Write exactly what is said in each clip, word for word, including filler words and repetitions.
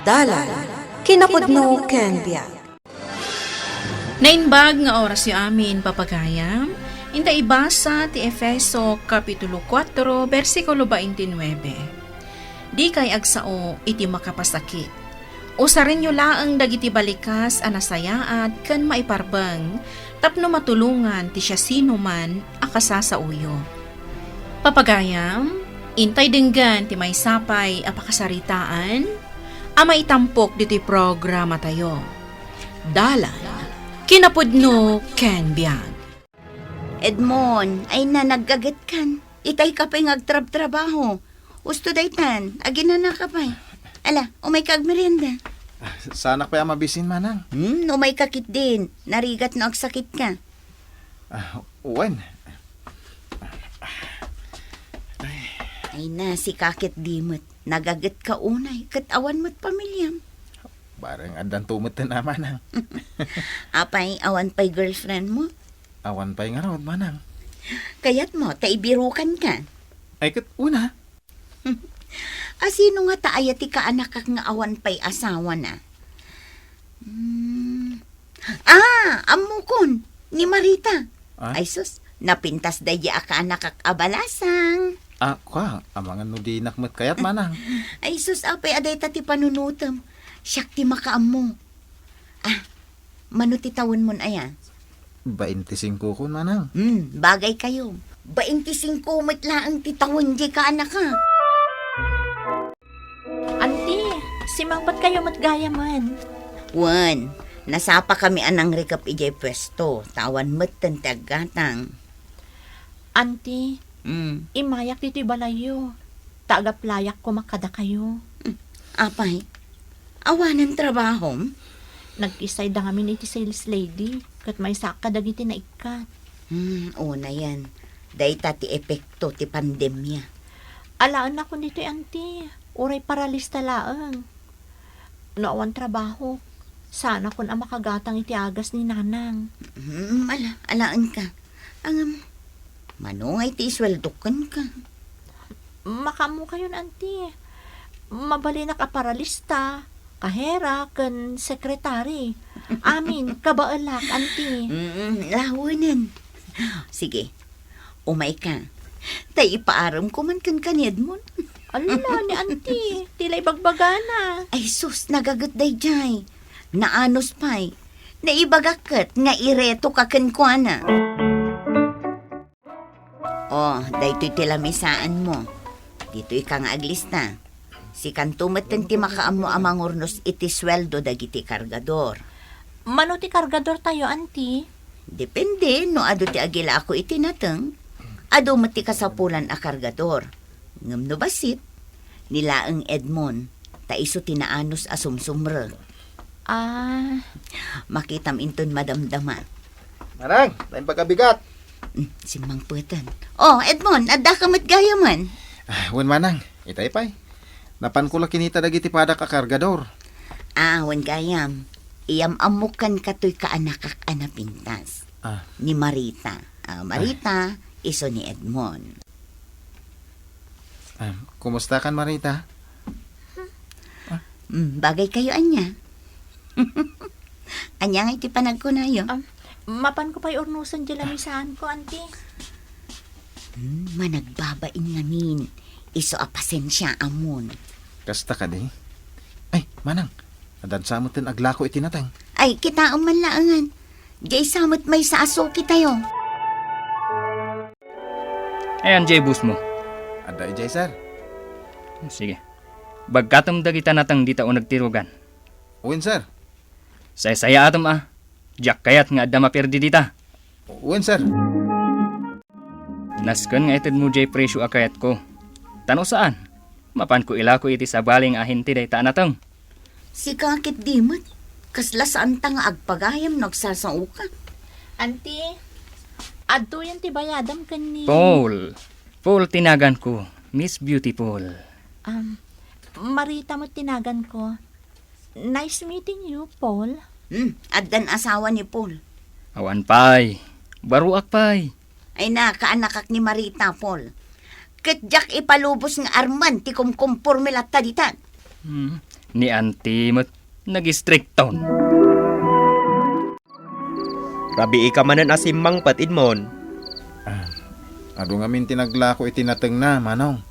Dalan, kinapudno ken biag. Naimbag nga orasyo amin, papagayam. Inta ibasa ti Efeso Kapitulo kuatro, bersikulo twenty-nine. Dikay agsao iti makapasakit. Usarenyo laeng dagiti balikas a nasayaat ken maiparbeng tapno matulongan ti siasinoman a kasasaoyo. Papagayam, intay denggen ti maysa pay a pakasaritaan a maitampok ditoy programatayo. Dalan, kinapudno ken biag. Edmond, ay na, naggagetkan. Itay ka pay nga agtrabtrabaho. Usto daytan, aginana ka pay. Ala, umay ka agmerienda. Saanak pay a mabisin, manang. Hmm, umay ka ketdin. Narigat no agsakit ka. Ah, wen. Ay na, sika ketdi met. Nagaget ka unay, ket awan met pamiliam. Bareng addanto met ten a, manang. Apay, awan pay girlfriend mo? Awan pay ngarud, manang. Kayat mo, ta ibirukan ka. Ay, ket una. A, sino nga ta aya ti kaanakak nga awan pay asawana? Hmm. Ah, ammokon, ni Marita. Ah? Ay sus, napintas daydi a kaanakak a balasang. Ah, kua, amangan no dinak met kayat, manang. Ay sus, apay a dayta ti panunotem. Siak ti makaammo. Ah, mano ti tawenmon aya? Baintisingko kon, manang. Hmm, bagay kayo. Baintisingko met laeng ti tawen diay kaanakak. Anti, simangpet kayo met gayamen. Wen, nasapa kami a nangrikep idiay puesto, ta awan metten ti aggatang. Anti, Mm. imayak ditoy balayyo, ta agaplayak koma kadakayo. Mm. Apay, awanen trabahom? Nagkisay da ngamin iti sales lady, ket maysaak kadagiti naikkat. Hmm, unayen. Dayta ti epekto ti pandemia. Alaennakon ditoy, anti. Uray paralista laeng. No awan trabaho, saanakon a makagatang iti agas ni nanang. Hmm, ala, alaenka. Ngem, mano nga iti isueldok kenka? Makaammokayon, anti. Mabalinak a paralista, kahera, ken sekretari. Amin, kabaelak, anti. Mm, lawenen. Sige, umayka. Ta ipaaremko man kenka ni Edmond. Ala, ni anti, ti la ibagbagana. Ay sus, nagaget daydiay. Naanus pay. Naibagak ket nga iretoka kenkuana. Oh, daytoy ti lamisaanmo. Ditoyka nga aglista. Sikanto metten ti makaammo a mangurnos iti sueldo dagiti kargador. Mano ti kargadortayo, anti? Depende no adu ti agilako iti nateng. Adu met ti kasapulan a kargador. Ngem no bassit, ni laeng Edmond, ta isu ti naanus a sumsumrek. Ah. Makitam inton madamdama. Manang, ta imbag a bigat. Hmm, simmangpeten. Oh, Edmond, addaka met gayamen. Ah, wen, manang, itay pay. Napanko la kinita dagiti padak a kargador. Ah, wen gayam. Iyam-ammok kenka toy kaanakak a napintas. Ah. Ni Marita. Ah, Marita, isu ni Edmond. Ah, kumusta kan, Marita? Mm, bagay kayo, ania? Ania nga iti panagkunayo? Ah, mapanko pay urnosen diay lamisaanko, anti. Hmm, managbabain ngamin. Isu a pasensia amon. Kasta kadi? Ay, manang, addan sa met ten aglako iti nateng. Ay, kitaem man laengen. Diay sa met maysa a sukitayo. Ayan, jay busmo. Adda idiay, sir. Sige. Bagkatem dagita nateng dita uneg ti rugan. Wen, sir. Saysayaatem a. Diak kayat nga adda maperdi dita. Wen, sir. Nasken nga itedmo jay presio a kayatko. Ta no saan, mapanko ilako iti sabali nga ahente dayta a nateng. Sika ketdi met, kasla saanta nga agpagayam no agsasaoka. Anti, adtoyen ti bayadam ken ni Paul. Paul ti naganko, Miss Beautiful. Um, Marita met ti naganko. Nice meeting you, Paul. Hmm, addan asawa ni Paul. Awan pay. Baruak pay. Ay na, kaanakak ni Marita, Paul. Ket diak ipalubos nga armen ti kumkumporme latta ditan. Hmm, ni Auntie met, nagistrikton. Rabii ka manen a simmangpet, Edmond. Ah, adu ngamin ti naglako iti natengna, Manong.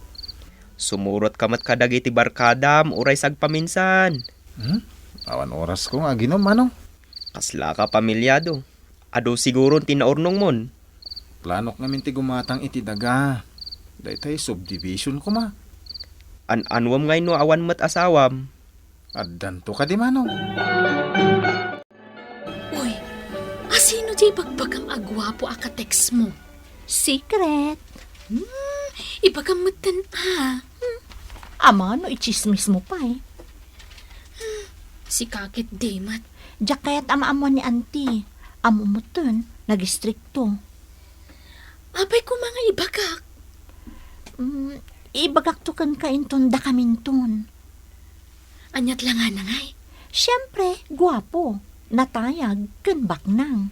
Sumurot ka met kadagiti barkadam, uray sagpaminsan. Hmm? Awan orasko nga aginom, Manong. Kasla ka pamilyado. Adu siguron ti naurnongmon. Planok ngamin ti gumatang iti daga. Daytay subdivision koma. An-anuem ngay no awan met asawam? Addanto kadi, Manong. Uy, asino ti ibagbagam a guapo a ka-text mo? Secret. Hmm, ibagam metten a. Hmm. Ammom no itsismis mo pay. Hmm, sika ket di met. Diak kayat a maammuan ni Auntie. Ammom metten, nagistrikto. Apay koma nga ibagak? Hmm, ibagakto kenka inton dakaminton. Aniat la nga nangay? Siempre, guapo, natayag, ken baknang.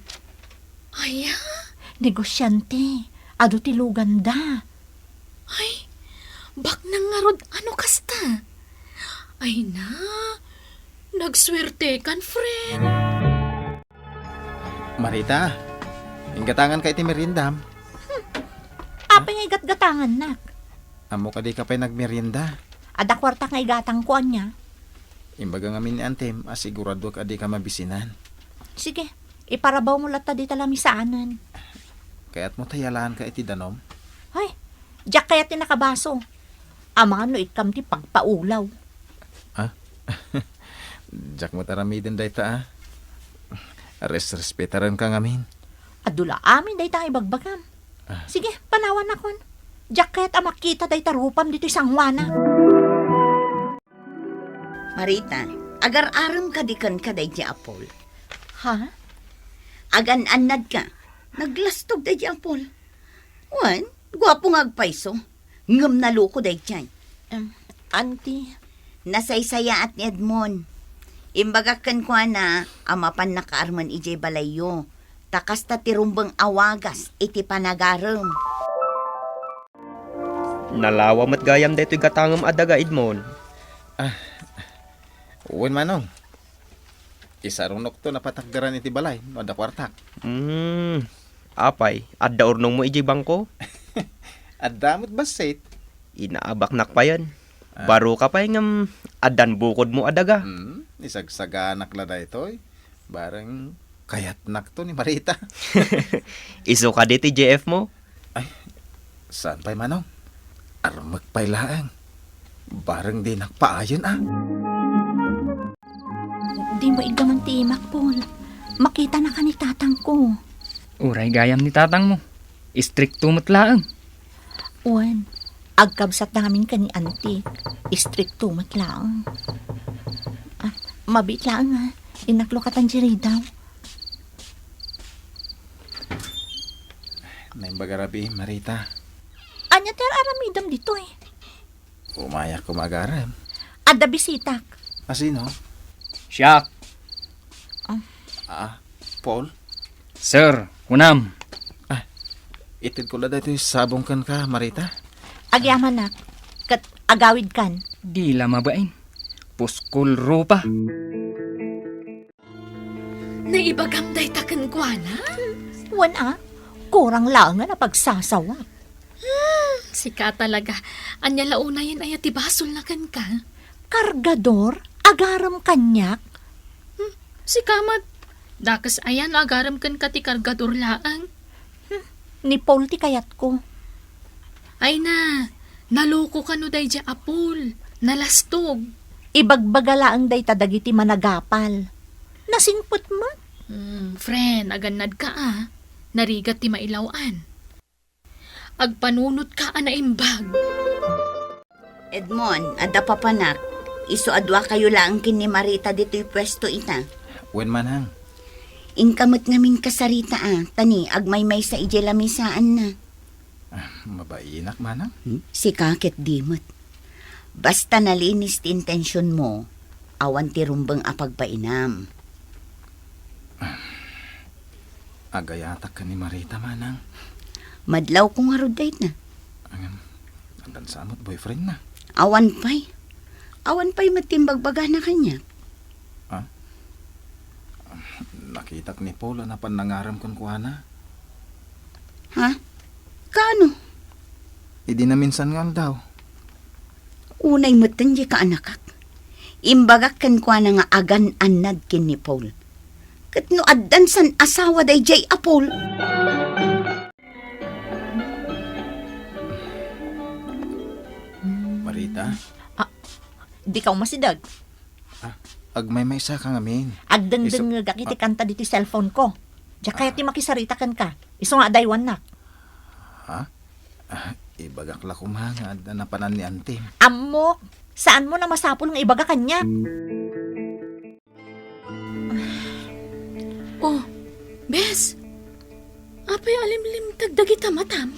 Aya? Negosyante, adu ti luganda. Ay, baknang ngarud ano kasta? Ay na, nagsuertekan, friend. Marita, inggatangan ka iti meriendam. Hmm. Apay nga igatgatangannak? Ammo kadi ka pay nagmerienda? Adda kuartak nga igatangko ania. Imbaga ngamin ni Antem a siguraduak a di ka mabisinan. Sige, iparabawmo latta dita lamisaanen. Kayatmo ta yalaanka iti danum? Hoy, diak kayat ti nakabaso. Amangan no ikkam ti pagpaulaw. Ah? Diak met aramiden dayta, ah. Res-respetarenka ngamin. Adu la amin dayta nga ibagbagam. Ah. Sige, panawannakon. Diak kayat a makita dayta rupam ditoy sangoana. Marita, agar-arem kadi kenka daydi a Paul? Ha? Agan-annadka. Naglastog daydi a Paul. Wen, guapo nga agpayso. Ngem naloko daydiay. Em, Auntie. Nasaysayaat ni Edmond. Imbagak kenkuana a mapan nakaarmen idiay balayyo. Ta kasta ti rumbeng a wagas iti panagarem. Nalawa met gayam daytoy gatangem a daga, Edmond. Ah, wen, Manong. Isarunokto napatakderan iti balay no adda kuartak. Hmm, apay, adda urnongmo idiay bangko? Adda met bassit. Inaabaknak payen. Ah. Baro ka pay ngem addan bukodmo a daga. Hmm, isagsaganak la daytoy. Bareng kayatnakto ni Marita. Isu kadi ti J F mo? Ay, saan pay, Manong? Armek pay laeng. Bareng dinak paayen, ah. Dimo iggaman ti imak, Paul. Makitanaka ni tatangko. Uray gayam ni tatangmo. Istrikto met laeng. Wen, agkabsatda ngamin ken ni Auntie. Istrikto met laeng. Ah, mabiit laeng, ah. Innak lokatan diay ridaw. Naimbag a rabii, Marita. Ania ti ar-aramidem ditoy? Umayak koma agarem. Adda bisitak. A sino? Siak. Ah. Ah, Paul? Sir, kunam. Ah, itedko la daytoy sabong kenka, Marita. Agyamanak, ket agawidkan. Di la mabain. Puskol rupa. Naibagam dayta kenkuana? Wen a, kurang laengen a pagsasawak. Hmm, sika talaga. Ania la unayen aya ti basolna kenka? Kargador? Agarem kaniak? Hmm, sika met. Dakes aya no agarem kenka ti kargador laeng? Hmm, ni Paul ti kayatko. Ay na, naloko kano daydiay a Paul. Nalastog. Ibagbaga laeng dayta dagiti managapal. Nasingpet met. Hmm, friend, agannadka a. Narigat ti mailaw-an. Agpanunotka a naimbag. Edmond, adda papanak. Isu a duakayo laeng ken ni Marita ditoy puesto ita. Wen, manang. Inka met ngamin kasarita a, ta ni agmaymaysa idiay lamisaanna. Ah, mabainak, manang? Hmm? Sika ket di met. Basta nalinis ti intensionmo, awan ti rumbeng a pagbainam. Agayatak ken ni Marita, manang. Madlawko ngarud dayta. Ngem, addan sa met boyfriendna. Awan pay. Awan pay met ti imbagbagana kaniak. Ah? Nakitak ni Paul a napan nangarem kenkuana. Ha? Kaano? Idi naminsan nga aldaw. Unay metten di kaanakak. Imbagak kenkuana nga agan-annad ken ni Paul. Ket no addan san asawa daydiay a Paul? Marita? Ah, dika umasideg. Ah, agmaymaysa ka ngamin. Agdengdengngegak iti kanta ditoy cellphone ko. Diak kayat ti makisarita kenka. Isu nga adaywannak. Ha? Ah, ibagak la koma nga adda napanan ni antim. Ammok, saanmo a masapul nga ibaga kaniak. Oh, bes. Apay a limlimteg dagita matam?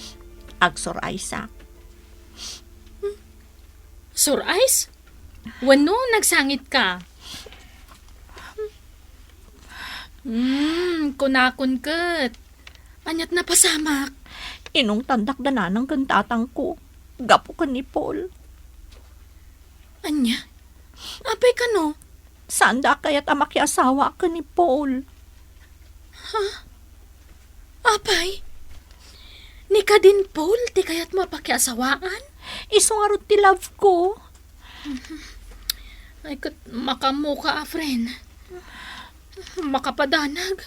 Agsuray sa. Sur-ice? Wenno nagsangit ka? Hmm, kunakon ket. Aniat napasamak? Inungtandak da nanang ken tatangko gapu ken ni Paul. Ania? Apay kano? Saanda a kayat a makiasawa ken ni Paul. Ha? Apay? Ni kadin Paul ti kayatmo a pakiasawaan? Isu ngarud ti love ko. Ay, ket makaammoka a, friend. Makapadanag.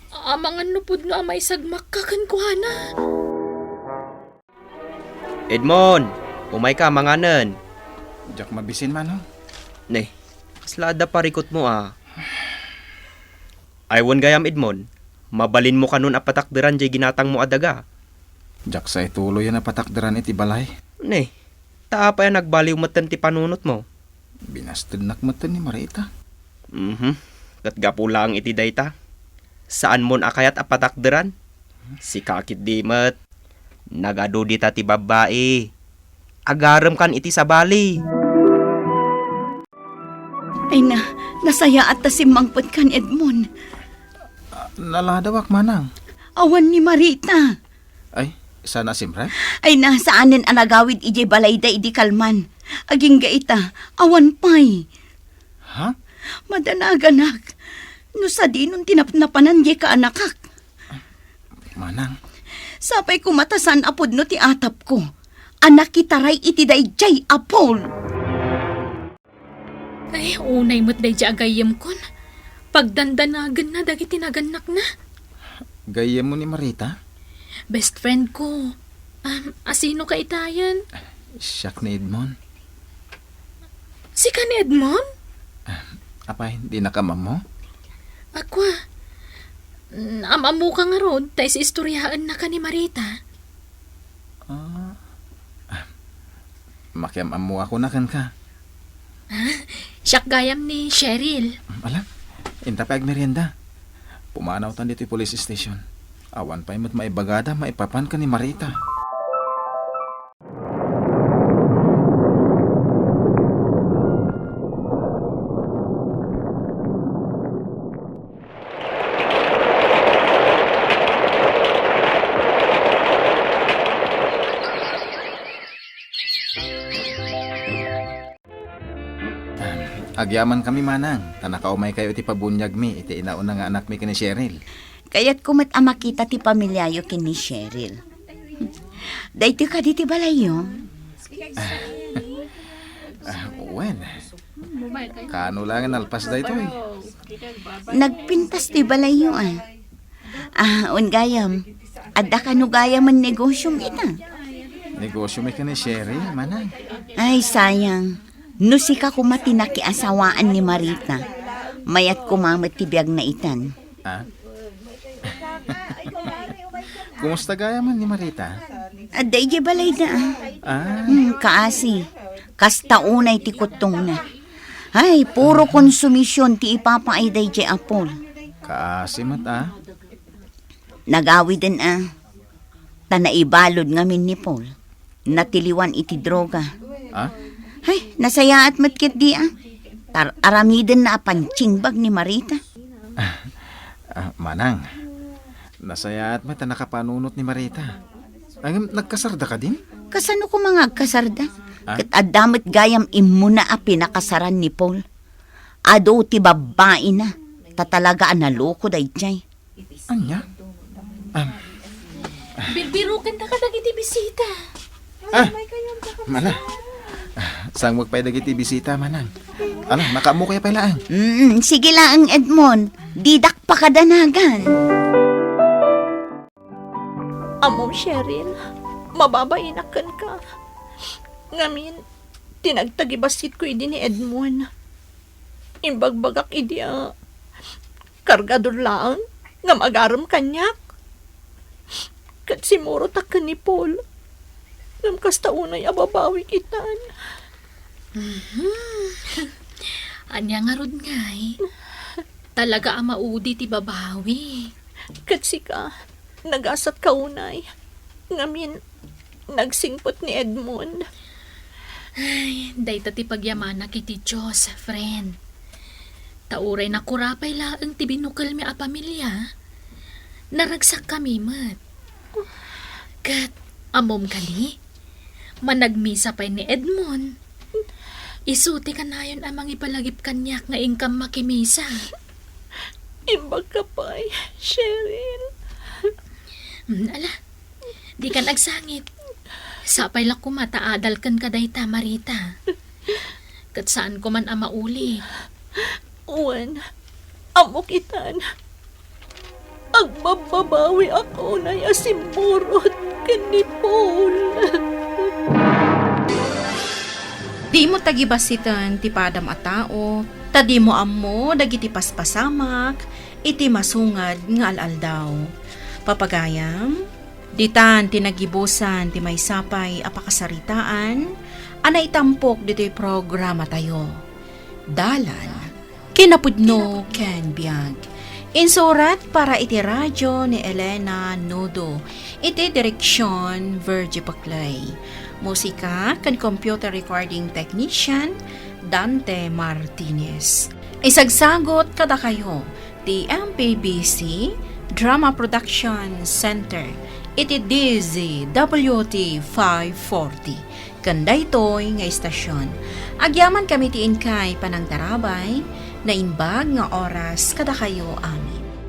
Amangan no pudno a maisagmakka kenkuana. Edmond, umayka manganen. Diak mabisin, Manong. Ne, kasla adda parikutmo a. Ay, wen gayam, Edmond, mabalinmo kanon a patakderan jay ginatangmo a daga. Diak sa ituloy a patakderan iti balay. Ne, ta apay a nagbaliw metten ti panunotmo? Binastednak metten ni Marita. Mhm. Ket gapu laeng iti dayta, saanmon a kayat a patakderan? Sika ketdi met. Nagadu dita ti babbai. Agaremkan iti sabali. Ay na, nasayaat ta simmangpetkan, Edmond. Ah, naladawak, Manang. Awan ni Marita. Ay, saan a simrek? Ay na, saanen a nagawid idiay balayda idi kalman. Agingga ita, awan pay. Ha? Madanaganak. No sadinon ti napnapanan diay kaanakak. Manang. Sapay koma ta saan a pudno ti atapko a nakitaray iti daydiay a Paul. Ay, unay met daydiay a gayyemkon. Pagdandanagenna dagiti nagannakna. Gayyemmo ni Marita? Best friend ko. Um, asino ka itayen? Siak ni Edmond. Sika ni Edmond? Ah, apay, dinaka ammo? Akwa, am-ammoka ngarud ta is-istoryaennaka ni Marita. Ah. Ah. Makiam-ammoak kenka. Ah, siak gayam ni Cheryl. Ala, inta pay agmerienda. Pumanawtan ditoy police station. Awan pay met maibagada maipapan ken ni Marita. Agyamankami, Manang, ta nakaumaykayo iti pabuniagmi iti inauna nga anakmi ken ni Cheryl. Kayatko met a makita ti pamiliayo ken ni Cheryl. Daytoy kadi ti balayyo? Ah, wen. Kaano laeng nalpas daytoy? Nagpintas ti balayyo, ah. Ah, wen gayam, adda kano gayamen negosyom ita? Negosyomi ken ni Cheryl, Manang. Ay, sayang. No sika koma ti nakiasawaan ni Marita, mayat koma met ti biagna itan. Ah? Kumusta gayamen ni Marita? Adda idiay balayda, ah. Ah. Hmm, kaasi. Kasta unay ti kuttongna. Ay, puro konsumision ti ipapaay daydiay a Paul. Kaasi met, ah. Nagawiden, ah. Ta naibalud ngamin ni Paul. Natiliwan iti droga. Ah? Ay, nasayaat met ketdi, ah. Tar-, aramidenna a pansingbag ni Marita. Ah, Manang, nasayaat met a nakapanunot ni Marita. Ngem nagkasarda kadin? Kasano koma nga agkasarda? Ah? Ket adda met gayam immuna a pinakasaran ni Paul. Adu ti babbaina, ta talaga a naloko daydiay. Ania? Am. Birbirokenta kadagiti bisita. Ah, mala. Ah, sangmok pay dagiti bisita, manang. Ala, makaammo kaya pay laeng. Mm, sige laeng, Edmond. Didak pakadanagan. Ammom, Cheryl, mababainak kenka. Ngamin, ti nagtagibasitko idi ni Edmond. Imbagbagak idi a kargador laeng nga magarem kaniak. Ket simurotak ken ni Paul. Ngem kasta unay a babawik itan. Mhm. Ania ngarud ngay? Talaga a maudi ti babawi. Ket sika, nagasatka unay. Ngamin, nagsingpet ni Edmond. Ay, dayta ti pagyamanak iti Dios, friend. Ta uray nakurapay laeng ti binukelmi a pamilia, naragsakkami met. Ket, ammom kadi, managmisa pay ni Edmond. Isu ti kanayon a mangipalagip kaniak nga inkam makimisa. Imbagka pay, Cheryl. Mm, ala, dikan agsangit. Sapay la koma ta adal kenka dayta, Marita. Ket saan koman a mauli. Wen, ammok itan. Agbabbabawiak unay a simmurot ken ni Paul. Dimo tagibasiten ti padam a tao, ta dimo ammo dagiti paspasamak iti masungad nga al-aldaw. Papagayam, ditan ti nagibusan ti maysa pay a pakasaritaan a naitampok ditoy programatayo. Dalan, kinapudno ken biag. Insurat para iti radyo ni Elena Nudo. Iti direksion, Virgie Paclay. Musika ken computer recording technician, Dante Martinez. Isagsagot kadakayo ti M P B C Drama Production Center iti D Z W T five forty. Ken daytoy nga istasion, agyamankami ti inkay panangtarabay, naimbag nga oras kadakayo amin.